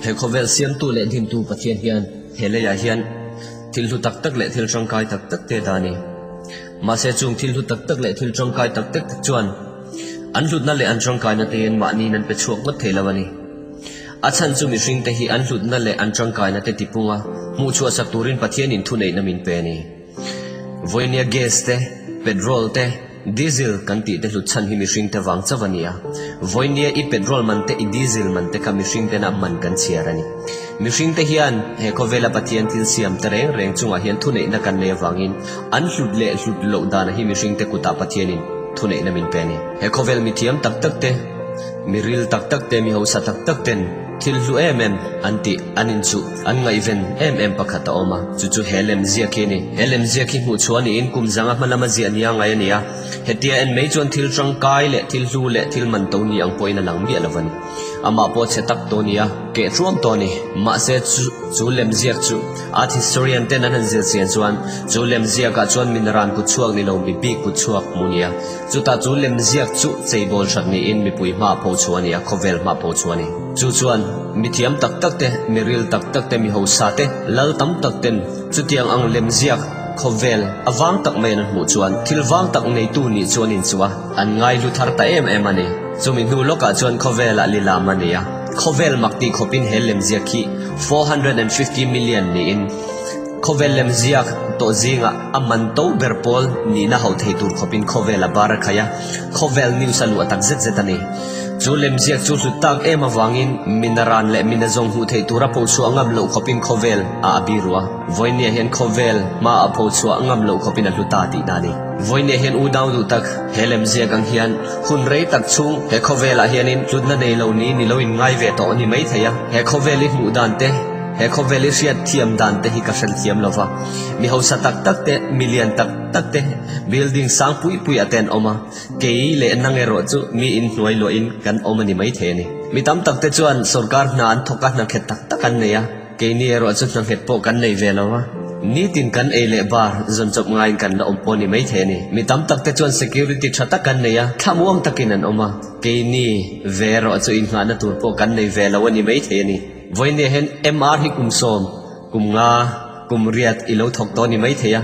He khawvel siamtu leh dintu Pathian hian he leiah hian thil hlu tak tak leh thil tangkai tak tak te dah a ni. Mahse chung thil hlu tak tak leh thil tangkai tak tak te chuan an hlutna leh an tangkaina te hian mahniin an pe chhuak ngawt thei lo a ni. A chhan chu mihringte hi an hlutna leh an tangkaina te tipunga hmuhchhuah sak turin Pathianin thuneihna min pe a ni. Vawinia gas te, petrol te, diesel kan tih te hlut chhan hi mihring te vang chauh a ni a. Vawinia i petrol man te i diesel man te kha mihring tena man kan chhiar a ni. Mihring te hian he khawvela Pathian thil siam te reng reng chungah hian thuneihna kan nei avangin an hlut leh hlut loh dana hi mihring te kutah Pathianin thuneihna min pe a ni. He khawvel mithiam tak tak te, mi ril tak tak te, mi hausa tak tak ten thil hlu em em an tih an inchuh an ngaihven em em pakhat a awm a, chu chu he lem ziak hi a ni. He lem ziak hi hmuh chhuah niin kum zanga hma lama ziah nia ngai a ni a, hetia en mai chuan thil tangkai leh thil hlu leh thil man to ni ang pawhin a lang miah lo a ni. Amah pawh chhe tak tawh a ni a, keh thuam tawh a ni. Mahse chu chu lem ziak chu art historian ten an han zir chian chuan chu lem ziakah chuan min ran kut chhuak ni lo mi bik kut chhuak hmu nia. Chutah chu lemziak chu cheibawl hrat niin mipui hma pho chhuah a ni a, khawvel hma pho chhuah a ni. Chu chuan mithiam tak tak te, miril tak tak te, mi hausa te, lal tam tak ten chutiang ang lemziak khawvel a vang tak mai an hmuh chuan thil vang tak neitu nih chu an inchuh a, an ngaihlu thar ta em em a ni. Chumi hnu lawkah chuan khawvelah lilam a ni a, khawvel mak tih khawpin he lemziak hi 450 million niin Khawvel lemziak tawh zingah a man to ber pawl nihna hauh thei tur khawpin khawvel a bar a khai a, khawvel news a luah tak zet zet a ni. Chu lemziak chu hlut tak em avangin mina ran leh mina zawng hmuh theih tura phochhuah ngam loh khawpin khawvel a a bi ruah. Vawinia hian khawvel hma a phochhuah ngam loh khawpin a hlu ta tihna a ni. Vawinia hian u dau duh tak he lemziak ang hian hun rei tak chhung he khawvelah hianin hlutna nei lo ni ni lo in ngai ve tawh a ni maithei a, he khawvel i hmuh dan te, He khawvel i hriat thiam dan te hi ka hre thiam lo va, mi hausa tak tak te, mi lian tak tak te, building sang pui pui ah te an awm a, kei leh nang erawh chu mi in hnuai luah in kan awm a ni maithei a ni. Mi tam tak te chuan sorkar hna an thawk a, hna nghet tak tak an nei a, keini erawh chu hna nghet pawh kan nei ve lo va, nitin kan ei leh bar zawn chawp ngaiin kan la awm pawh a ni maithei a ni. Mi tam tak te chuan security tha tak an nei a, thlamuang takin an awm a, keini ve erawh chu innghahna tur pawh kan nei ve lo a ni maithei a ni. Vawinia hian MR hi kum sawm, kum nga, kum riat i lo thawk tawh a ni maithei a.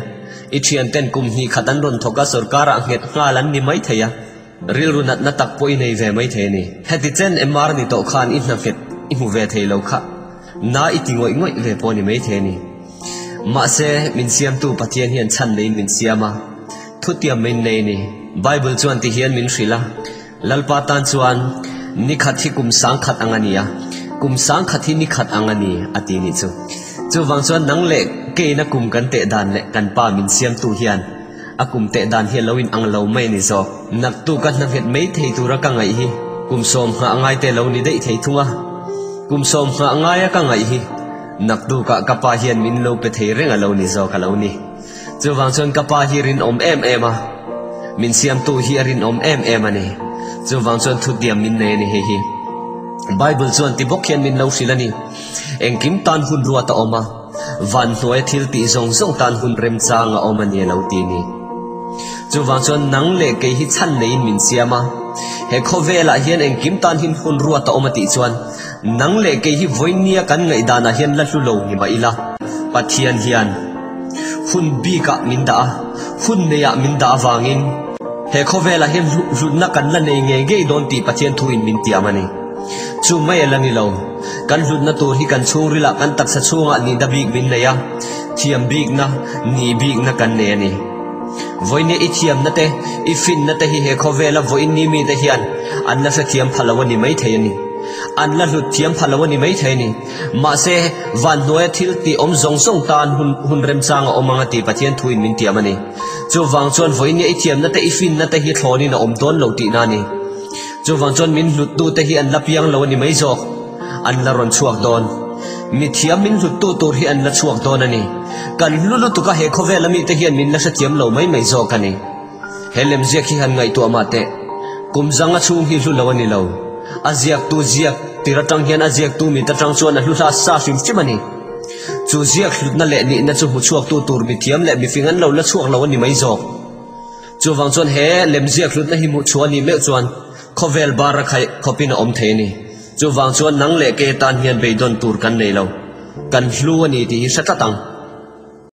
I thianten kum hnih khat an rawn thawk a, sorkarah nghet nghal an ni maithei a. Rilru natna tak pawh i nei ve maithei a ni. Heti chen MR ni tawh khan i hna nghet i hmu ve thei lo kha na i ti ngawih ngawih ve pawh a ni maithei a ni. Mahse, min siamtu Pathian hian chhan neiin min siam a, thutiam min nei a ni. Bible chuan ti hian min hrilh a. Lalpa tan chuan ni khat hi kum sangkhat ang a ni a, kum sangkhat hi ni khat ang a ni, a ti nih chu. Chuvang chuan nang leh keina kum kan teh dan leh kan pa min siamtu hian a kum teh dan hi a lo in ang lo mai a ni zawk. Naktu ka hna nghet mai thei tura ka ngaih hi kum sawm nghah ngai te lo ni daih thei thung a, kum sawm nghah ngaia ka ngaih hi naktukah ka pa hian min lo pe thei reng a lo ni zawk a lo ni. Chuvang chuan ka pa hi rinawm em em a, min siamtu hi a rinawm em em a ni. Chuvang chuan thutiam min nei a ni hei hi. Bible chuan ti bawk hian min lo hrilh a ni. Engkim tan hun ruat a awm a, van hnuaia thil tih zawng zawng tan hun remchang a awm a ni a lo ti ni. Chuvang chuan nang leh kei hi chhan neiin min siam a, he khawvelah hian engkim tan hin hun ruat a awm a tih chuan nang leh kei hi vawinia kan ngaihdanah hian la hlu lo ni mah ila, Pathian hian Hun bikah min dah a, hun neiah min dah avangin he khawvelah hian hlutna kan la nei ngei ngei dawn tih Pathian thuin min tiam a ni. Chu mai a la ni lo, kan hlutna tur hi kan chhungrilah kan taksa chhungah nihna bik min nei a, thiam bikna, nih bikna kan nei a ni. Vawinia i thiamna te, i finna te hi he khawvela vawiin ni mite hian an la hrethiam pha lo a ni maithei a ni. An la hlut thiam pha lo a ni maithei a ni. Mahse, van hnuaia thil tih awm zawng zawng tan hun hun remchang a awm ang a tih Pathian thuin min tiam a ni. Chuvang chuan vawinia i thiamna te i finna te hi thlawnin a awm dawn lo tihna a ni. Chuvang chuan min hluttu te hi an la piang lo a ni mai zawk. An la rawn chhuak dawn. Mi thiam min hluttu tur hi an la chhuak dawn a ni. Kan hlu lutuk a he khawvela mite hian min la hrethiam lo mai mai zawk a ni. He lemziak hi han ngaihtuah mah teh. Kum zanga chhung hi hlu lo a ni lo. A ziaktu ziak tir atang hian a ziaktu mit atang chuan a hlu hla sa hrim hrim a ni. Chu ziak hlutna leh nihna chu hmu chhuaktu tur mithiam leh mifing an lo la chhuak lo a ni mai zawk. Chuvang chuan he lemziak hlutna hi hmuh chhuah a nih meuh chuan khawvel bar a khaih khawpin a awm thei a ni. Chuvang chuan nang leh kei atan hian beidawn tur kan nei lo. Kan hlu a ni tih hi hre tlat ang.